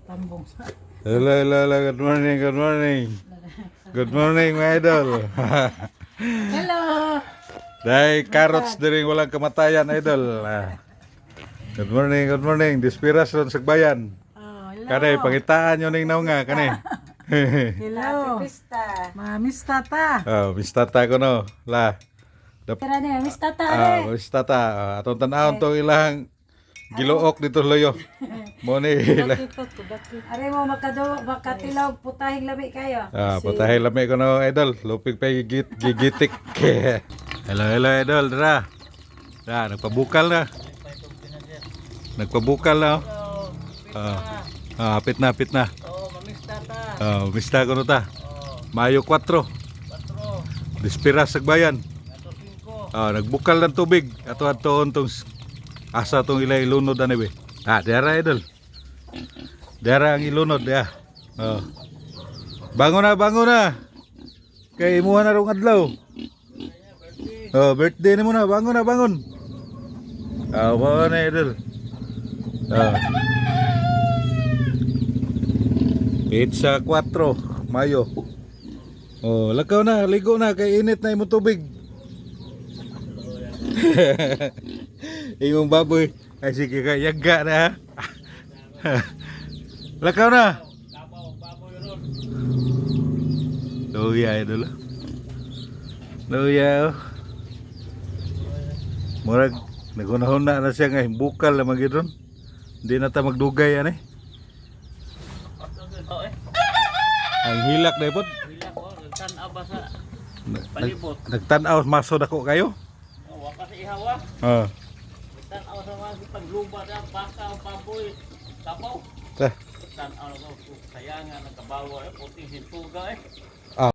Tambong sa. Hello, hello, hello. Good morning, good morning. Good morning, mga idol. Hello. Dahil carrots diri walang kamatayan, idol. Ah. Good morning, good morning. Dispiras ron sa bayan. Oh, hello. Kani, pangitaan yun ning naunga, kani. Hello. Pista. Mga tata. Oh, mistata ko no. La. Tara na, Miss Tata. Ah, mistata. Ah, atong tan-awon tong ilang giluok dito loyo. Mo ni Are mo makado makatilaw putahing labi kayo. Ah, putahe lami ko no, idol. Lupig pa gigit gigitik. Hello, hello, idol. Dra. Dra, nagpabukal na. Nagpabukal na. Oh. Ah, ah, apit na, apit na. Oh, mamista ta. Ah, mista ko no ta. Oh, Mayo 4. 4, Dispiras sa bayan. ato 5. Ah, nagbukal ng tubig. Ato atoon tong asa tong ilay ilunod ani be. Ah, dara, idol. Dara ang ilunod ya. Oh. Bangon na, bangon na. Kay imuha na rong adlaw. Oh, birthday ni mo na, bangon na, bangon. Ah, bangon na, idol. Ah. Pizza 4, Mayo. Oh, lakaw na, ligo na kay init na imong tubig. Imong baboy. Ay sige ka, yaga na ha. Lakaw na. Luya, idol. Luya oh. Murag nagunahon na na siya nga bukal na magidron. Hindi na ta magdugay ani. Ang hilak na ipod. Hilak oh, nagtan-aw ba sa palibot? Nagtan-aw maso dako kayo. Oh, wa ka sa ihawa. Ah. Nagtan-aw sa mga pagluba na baka o baboy. Kabaw. Ta. Nagtan-aw na ko. Kaya nga nagkabawa eh, puting sintuga eh. Ah.